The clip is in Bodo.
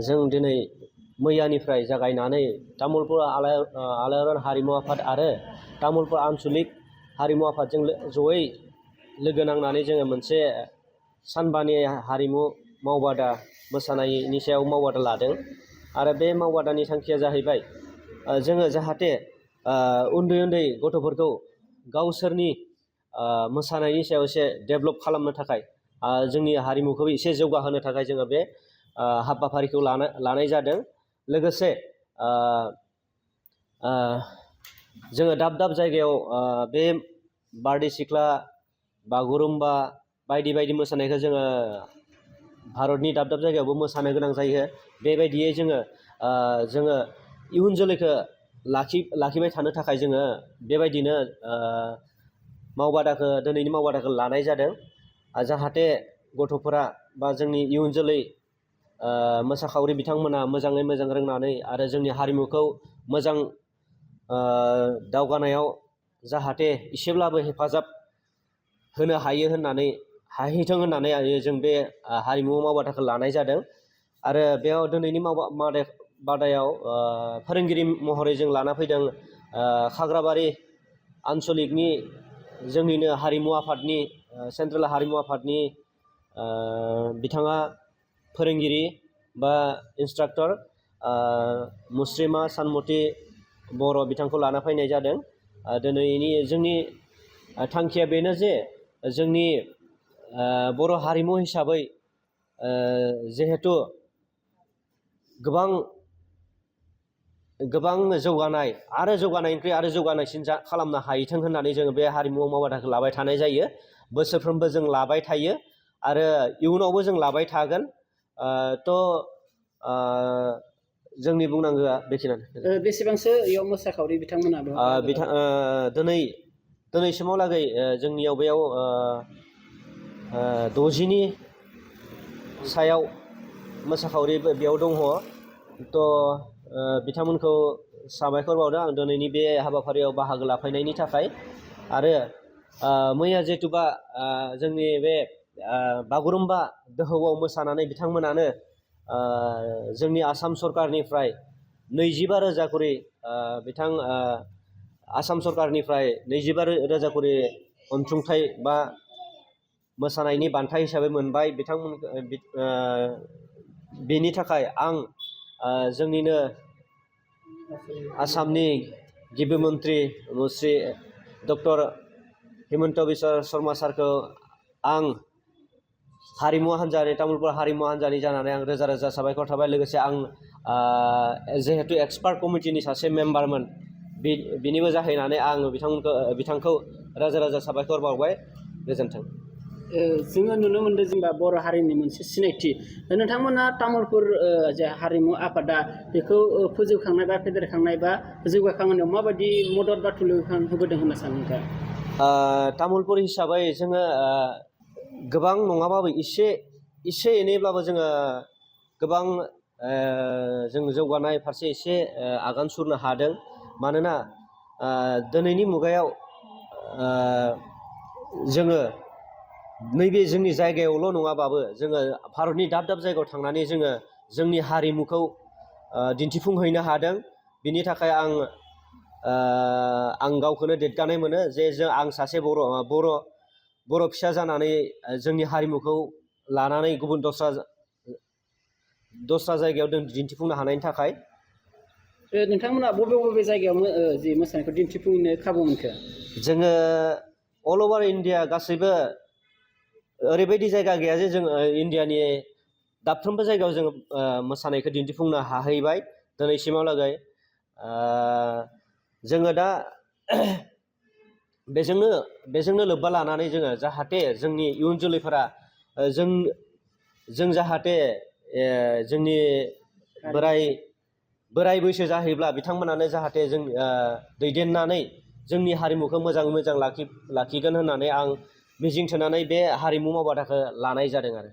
जों दिनै मैयानिफ्राय जागायनानै तामुलपुर आलायारन हारिमु आफाद आरो तामुलपुर आनसलिक हारिमु आफादजों जयै लोगो नांनानै जोङो मोनसे सानबानि हारिमु मावबादा मोसानायनि सायाव मावबादा लादों। आरो बे मावबादानि थांखिया जाहैबाय जोङो जाहाथे उन्दै उन्दै गथ'फोरखौ गावसोरनि मोसानायनि सायाव एसे डेभेलप खालामनो थाखाय जोंनि हारिमुखौ एसे जौगाहोनो थाखाय जोङो बे हाबाफारिखौ लानाय जादों। लोगोसे जोङो दाब दाब जायगायाव बे बारदै सिख्ला बागुरुम्बा बायदि बायदि मोसानायखौ जोङो भारतनि दाब दाब जायगायावबो मोसानो गोनां जायो। बेबायदियै जोङो इयुन जोलैखौ लाखिबाय थानो थाखाय जोङो बेबायदिनो दिनैनि मावबादाखौ लानाय जादों। जाहाथे गथ'फोरा बा जोंनि इयुन जोलै मोसाखावरि बिथांमोना मोजाङै मोजां रोंनानै आरो जोंनि हारिमुखौ मोजां दावगानायाव जाहाथे एसेब्लाबो हेफाजाब होनो हाहैथों होननानै जों बे हारिमु मावबादाखौ लानाय जादों। आरो बेयाव दिनैनि बादायाव फोरोंगिरि महरै जों लाना फैदों खाग्राबारि आनसलिकनि जोंनिनो हारिमु आफादनि सेन्ट्रेल हारिमु आफादनि बिथाङा फोरोंगिरि बा इन्सट्राक्टर मुस्रिमा सानमति बर' बिथांखौ लाना फैनाय जादों। जोंनि थांखिया बेनो जे जोंनि बर' हारिमु हिसाबै जिहेथु गोबां जौगानाय आरो जौगानायनिख्रुइ आरो जौगानायसिन खालामनो हाहैथों होननानै जोङो बे हारिमु मावबादाखौ लाबाय थानाय जायो। बोसोरफ्रोमबो जों लाबाय थायो आरो इयुनावबो जों लाबाय थागोन। जोंनि बुंनांगौआ बेखिनियानो। बेसेबांसो इयाव मोसाखावरि बिथांमोना दिनैसिमावलागै जोंनियाव बेयाव 60नि सायाव मोसाखावरि बेयाव दङ। बिथांमोनखौ साबायखर बावदों आं दिनैनि बे हाबाफारियाव बाहागो लाफैनायनि थाखाय। आरो मैया जिहेथुबा जोंनि बे बागुरुम्बा दोहौआव मोसानानै बिथांमोनानो जोंनि आसाम सरकारनिफ्राय 25,000 खरि आसाम सरकारनिफ्राय 25,000 खरि अनसुंथाइ बा मोसानायनि बान्था हिसाबै मोनबाय। बेनि थाखाय आं जोंनिनो आसामनि गिबि मन्त्रि श्री डक्टर हिमन्त बिश्व शर्मा सारखौ आं तामुलपुर हारिमु हान्जानि जानानै आं रोजा रोजा साबायखर थाबाय। लोगोसे आं जिहेतु एक्सपार्ट कमिटिनि सासे मेम्बारमोन बिनिबो जाहैनानै आं बिथांखौ रोजा रोजा साबायखर बावबाय। गोजोन्थों। जोङो नुनो मोन्दों जेनेबा बर' हारिनि मोनसे सिनायथि नोंथांमोना तामुलपुर जे हारिमु आफादा बेखौ फोजौखांनाय बा फेदेरखांनाय बा जौगाखांहोनायाव माबायदि मदद बा थुलुंगा होबोदों होनना सानो नोंथाङा? तामुलपुर हिसाबै जोङो गोबां नङाबाबो एसे एनैब्लाबो जोङो गोबां जों जौगानाय फारसे एसे आगान सुरनो हादों। मानोना दिनैनि मुगायाव जोङो नैबे जोंनि जायगायावल' नङाबाबो जोङो भारतनि दाब दाब जायगायाव थांनानै जोङो जोंनि हारिमुखौ दिन्थिफुंहैनो हादों। बिनि थाखाय आं गावखौनो देरगानाय मोनो जे आं सासे बर' फिसा जानानै जोंनि हारिमुखौ लानानै गुबुन दस्रा जायगायाव दिन्थिफुंनो हानायनि थाखाय। नोंथांमोना बबे जायगायाव जि मोसानायखौ दिन्थिफुंनो खाबु मोनखो? जोङो अल अभार इन्डिया गासैबो ओरैबायदि जायगा गैया जे जों इन्डियानि दाबफ्रोमबो जायगायाव जोङो मोसानायखौ दिन्थिफुंनो हाहैबाय दिनैसिमावलागै। जोङो दा बेजोंनो लोब्बा लानानै जोङो जाहाथे जोंनि इयुन जोलैफोरा जों जाहाथे जोंनि बोराय बैसो जाहैब्ला बिथांमोनानो जाहाथे जों दैदेननानै जोंनि हारिमुखौ मोजाङै मोजां लाखिगोन होननानै आं मिजिंथिनानै बे हारिमु मावबादाखौ लानाय जादों आरो।